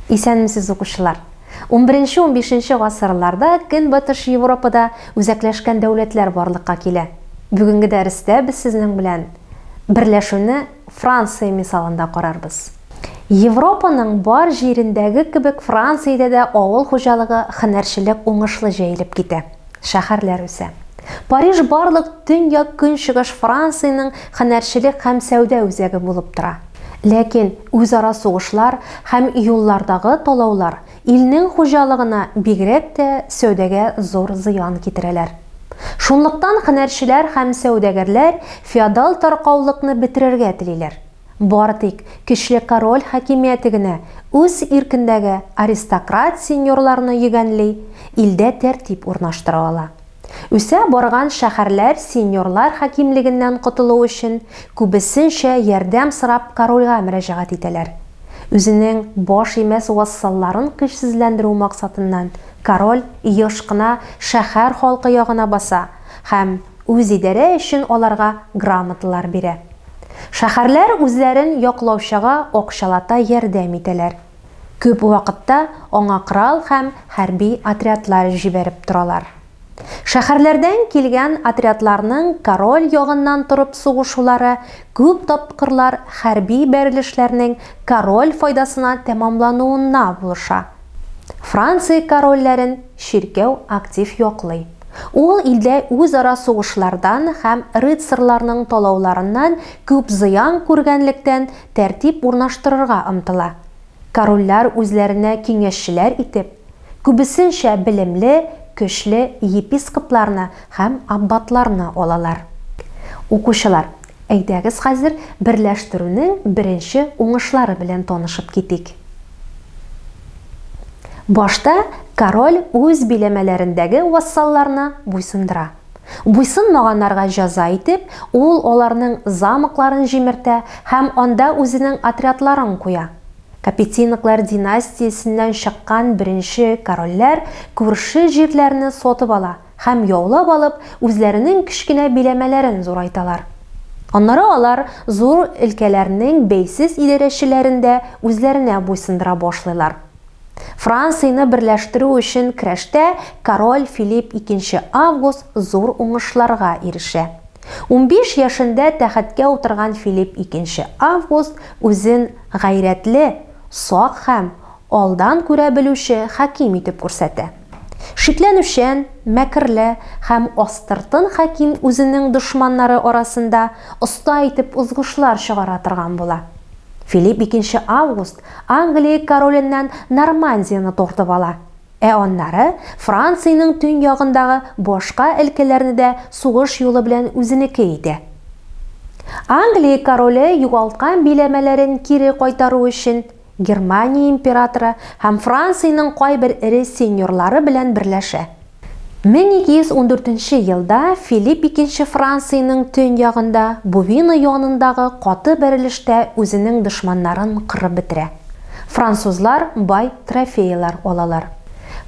Исәнмесез, укучылар! Унберенче-унбишенче гасырларда Көнбатыш Европада үзәкләшкән дәүләтләр барлыкка килә. Бүгенге дәрестә без сезнең белән берләшүне Франция мисалында карарбыз. Европаның бар җирендәге кебек Франциядә дә авыл хуҗалыгы, һөнәрчелек уңышлы җәелеп китә. Шәһәрләр үсә. Париж барлык төньяк-көнчыгыш Франциянең һөнәрчелек һәм сәүдә үзәге булып тора. Ләкин үзара сугышлар һәм юллардагы талаулар илнең хуҗалыгына, бигрәк тә сәүдәгә зур зыян китерәләр. Шунлыктан һөнәрчеләр һәм сәүдәгәрләр феодал таркаулыкны бетерергә телиләр. Бары тик көчле король хакимияте генә үз иркендәге аристократ сеньорларны йөгәнли, илдә тәртип урнаштыра ала. Үсә барган шәһәрләр сеньорлар хакимлегеннән котылу өчен күбесенчә ярдәм сорап корольгә мөрәҗәгать итәләр. Үзенең баш имәс вассалларын көчсезләндерү максатыннан король еш кына шәһәр халкы ягына баса һәм үзидарә өчен аларга грамоталар бирә. Шәһәрләр үзләрен яклаучыга акчалата ярдәм итәләр. Күп вакытта аңа корал һәм хәрби отрядлар җибәреп торалар. Шәһәрләрдән килгән отрядларның король ягыннан торып сугышулары күп тапкырлар хәрби бәрелешләрнең король файдасына тәмамлануына булыша. Франция корольләрен чиркәү актив яклый. Ул илдә үзара сугышлардан һәм рыцарьларның талауларыннан күп зыян күргәнлектән тәртип урнаштырырга омтыла. Корольләр үзләренә киңәшчеләр итеп, күбесенчә белемле, көчле епископларны һәм аббатларны алалар. Укучылар, әйдәгез хәзер берләштерүнең беренче уңышлары белән танышып китик. Башта король үз биләмәләрендәге вассалларны буйсындыра. Буйсынмаганнарга җәза итеп, ул аларның замокларын җимертә һәм анда үзенең отрядларын куя. Капетиноклар династиясеннән чыккан беренче корольләр күрше җирләрне сатып ала һәм яулап алып, үзләренең кечкенә биләмәләрен зурайталар. Аннары алар зур өлкәләрнең бәйсез идарәчеләрен дә үзләренә буйсындыра башлыйлар. Францияне берләштерү өчен көрәштә король Филипп Икенче Август зур уңышларга ирешә. 15 яшендә тәхеткә утырган Филипп Икенче Август үзен гайрәтле, сак һәм алдан күрә белүче хаким итеп күрсәтә. Шикләнүчән, мәкерле һәм астыртын хаким үзенең дошманнары арасында оста итеп узгышлар чыгара торган була. Филипп Икенче Август Англия короленнән Нормандияне тартып ала, ә аннары Франциянең төньягындагы башка өлкәләрне дә сугыш юлы белән үзенеке итә. Англия короле югалткан биләмәләрен кире кайтару өчен Германия императоры һәм Франциянең кайбер эре сеньорлары белән берләшә. 1214 нче елда Филипп Икенче Франциянең төньягында, Бувина янындагы каты бәрелештә үзенең дошманнарын кырып бетерә. Французлар бай трофейлар алалар.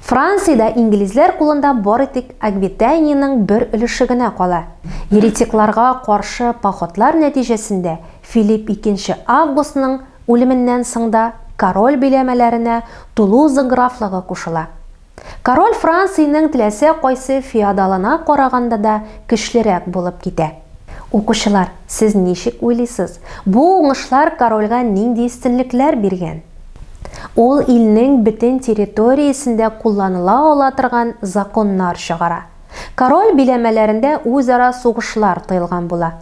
Франциядә инглизләр кулында бары тик Аквитаниянең бер өлеше генә кала. Еретикларга каршы походлар нәтиҗәсендә Филипп Икенче Августның Үлеменнән соң да король биләмәләренә Тулуза графлыгы кушыла. Король Франциянең теләсә кайсы феодалына караганда да көчлерәк булып китә. Укучылар, сез ничек уйлыйсыз, бу уңышлар корольгә нинди өстенлекләр биргән? Ул илнең бөтен территориясендә кулланыла ала торган законнар чыгара. Король биләмәләрендә үзара сугышлар тыелган була.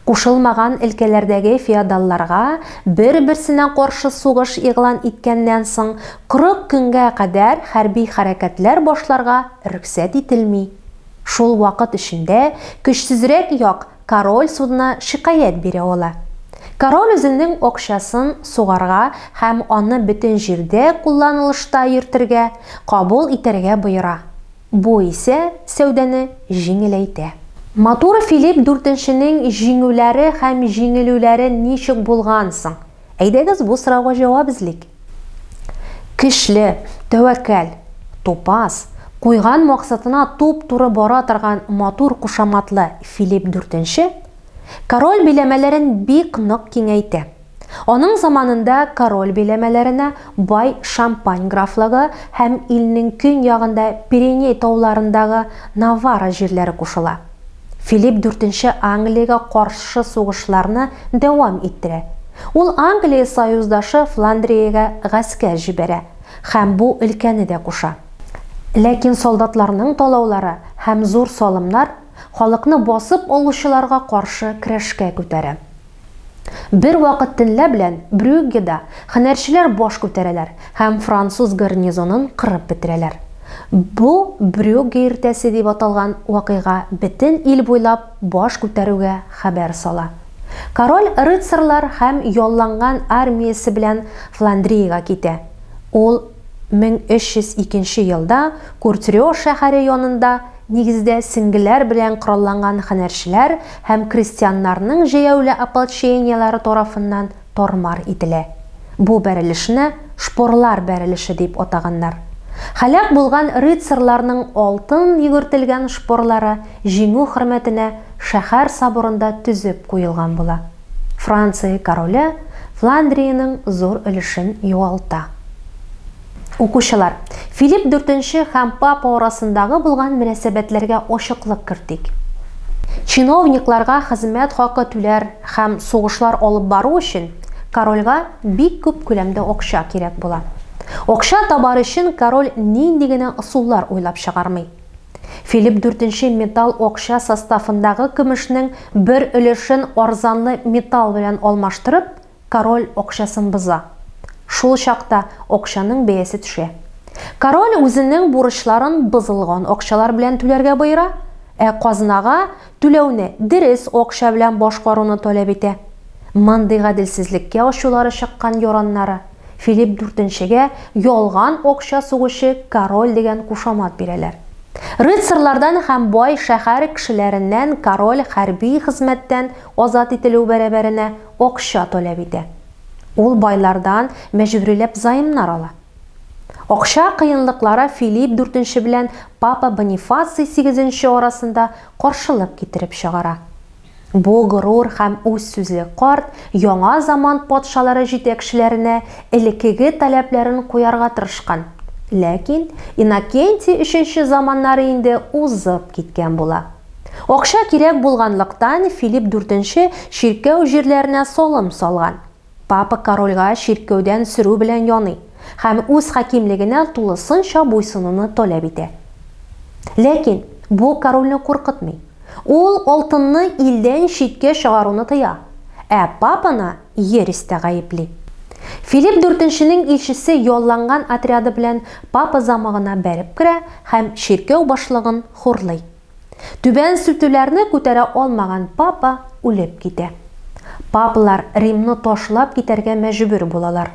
Кушылмаган өлкәләрдәге феодалларга бер-берсенә каршы сугыш игълан иткәннән соң 40 көнгә кадәр хәрби хәрәкәтләр башларга рөхсәт ителми. Шул вакыт эчендә көчсезрәк як король судына шикаять бирә ала. Король үзенең акчасын сугарга һәм аны бөтен җирдә кулланылышта йөртергә, кабул итәргә боера. Бу исә сәүдәне җиңеләйтә. Матур Филипп Дүртенченең җиңүләре һәм җиңелүләре ничек булган соң? Әйдәгез бу сорауга җавап эзлик. Көчле, тәвәккәл, тупас, куйган максатына туп-туры бара торган матур кушаматлы Филипп Дүртенче король биләмәләрен бик нык киңәйтә. Аның заманында король биләмәләренә бай Шампань графлыгы һәм илнең көньягында Пиреней тауларындагы Наварра җирләре кушыла. Филипп Дүртенче Англиягә каршы сугышларны дәвам иттерә. Ул Англия союздашы Фландриягә гаскәр җибәрә һәм бу өлкәне дә куша. Ләкин солдатларның талаулары һәм зур салымнар халыкны басып алучыларга каршы көрәшкә күтәрә. Бервакыт төнлә белән Брюггеда һөнәрчеләр баш күтәрәләр һәм француз гарнизонын кырып бетерәләр. Бу Брюгге иртәсе дип аталган вакыйга бөтен ил буйлап баш күтәрүгә хәбәр сала. Король рыцарьлар һәм ялланган армиясе белән Фландриягә китә. Ул 1302 елда Куртрё шәһәре янында Нигездә сеңгеләр белән коралланган һөнәрчеләр һәм крестьяннарның җәяүле ополчениеләре тарафыннан тар-мар ителә. Бу бәрелешне шпорлар бәрелеше дип атаганнар. Һәлак булган рыцарьларның алтын йөгертелгән шпорлары җиңү хөрмәтенә шәһәр соборында төзеп куелган була. Франция короле Фландриянең зур өлешен югалта. Укучылар, Филипп Дүртенче һәм папа арасындагы булган мөнәсәбәтләргә ачыклык кертик. Чиновникларга хезмәт хакы түләр һәм сугышлар алып бару өчен корольгә бик күп күләмдә акча кирәк була. Акча табар өчен король нинди генә ысуллар уйлап чыгармый. Филипп Дүртенче металл акча составындагы көмешнең бер өлешен арзанлы металл белән алмаштырып, Король акчасын боза. Шул чакта акчаның бәясе төшә. Король үзенең бурычларын бозылган акчалар белән түләргә боера, ә казнага түләүне дөрес акча белән башкаруны таләп итә. Мондый гаделсезлеккә ачулары чыккан яраннары Филипп Дүртенчегә ялган акча сугучы король дигән кушамат бирәләр. Рыцарьлардан һәм бай шәһәр кешеләреннән король хәрби хезмәттән азат ителү бәрабәренә акча таләп итә. Ул байлардан мәҗбүриләп займнар ала. Акча кыенлыклары Филипп Дүртенче белән папа Бонифаций Сигезенче арасында каршылык китереп чыгара. Бу горур һәм үзсүзле карт яңа заман патшалары җитәкчеләренә элеккеге таләпләрен куярга тырышкан. Ләкин Иннокентий Өченче заманнары инде узып киткән була. Акча кирәк булганлыктан, Филипп Дүртенче чиркәү җирләренә салым салган. Папа корольгә чиркәүдән сөрү белән яный һәм үз хакимлегенә тулысынча буйсынуны таләп итә. Ләкин бу корольне куркытмый. Ул алтынны илдән читкә чыгаруны тыя, ә папаны ересьтә гаепли. Филипп Дүртенченең илчесе ялланган отряды белән папа замогына бәреп керә һәм чиркәү башлыгын хурлый. Түбән сүтүләрне күтәрә алмаган папа үлеп китә. Папалар Римны ташлап китәргә мәҗбүр булалар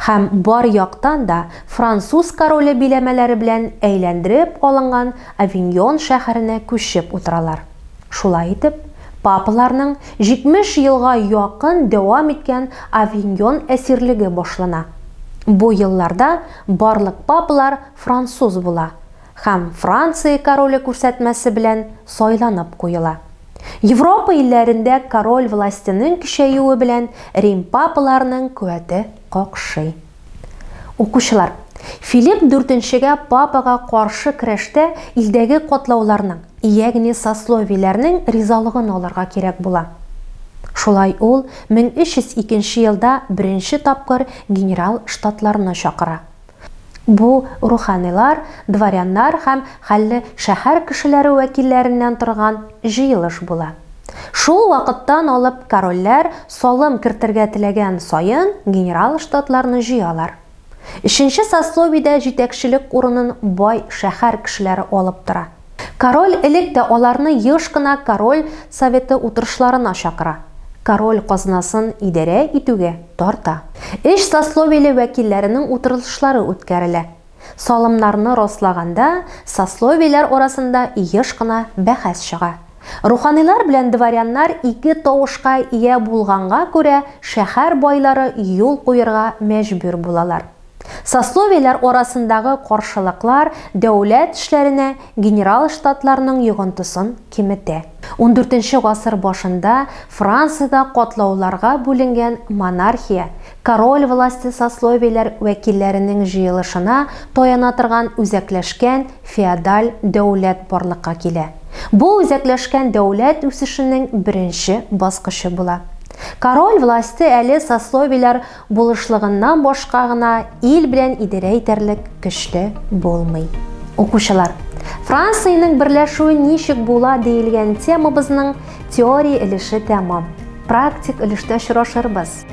һәм бар яктан да француз короле биләмәләре белән әйләндереп алынган Авиньон шәһәренә күчеп утыралар. Шулай итеп, папаларның 70 елга якын дәвам иткән Авиньон әсирлеге башлана. Бу елларда барлык папалар француз була һәм Франция короле күрсәтмәсе белән сайланып куела. Европа илләрендә король властеның көчәюе белән Рим папаларының куәте какшый. Укучылар, Филипп Дүртенчегә папага каршы көрәштә илдәге катлауларның, ягъни сословиеләрнең ризалыгын алырга кирәк була. Шулай ул 1302 елда беренче тапкыр генерал штатларны чакыра. Бу руханыйлар, дворяннар һәм хәлле шәһәр кешеләре вәкилләреннән торган җыелыш була. Шул вакыттан алып корольләр салым кертергә теләгән саен генерал штатларны җыялар. Өченче сословиедә җитәкчелек урынын бай шәһәр кешеләре алып тора. Король элек тә аларны еш кына король советы утырышларына чакыра, король казнасын идарә итүгә тарта. Өч сословиеле вәкилләренең утырышлары үткәрелә. Салымнарны раслаганда, сословиеләр арасында еш кына бәхәс чыга. Руханыйлар белән дворяннар ике тавышка ия булганга күрә, шәһәр байлары юл куерга мәҗбүр булалар. Сословиеләр арасындагы каршылыклар дәүләт эшләренә генерал штатларның йогынтысын киметә. Ундүртенче гасыр башында Франциядә катлауларга бүленгән монархия, король власте сословиеләр вәкилләренең җыелышына таяна торган үзәкләшкән феодаль дәүләт барлыкка килә. Бу үзәкләшкән дәүләт үсешенең беренче баскычы була. Король власте әле сословиеләр булышлыгыннан башка гына ил белән идарә итәрлек көчле булмый. Укучылар, Франциянең берләшүе ничек була диелгән темабызның теория өлеше тәмам. Практик өлештә очрашырбыз.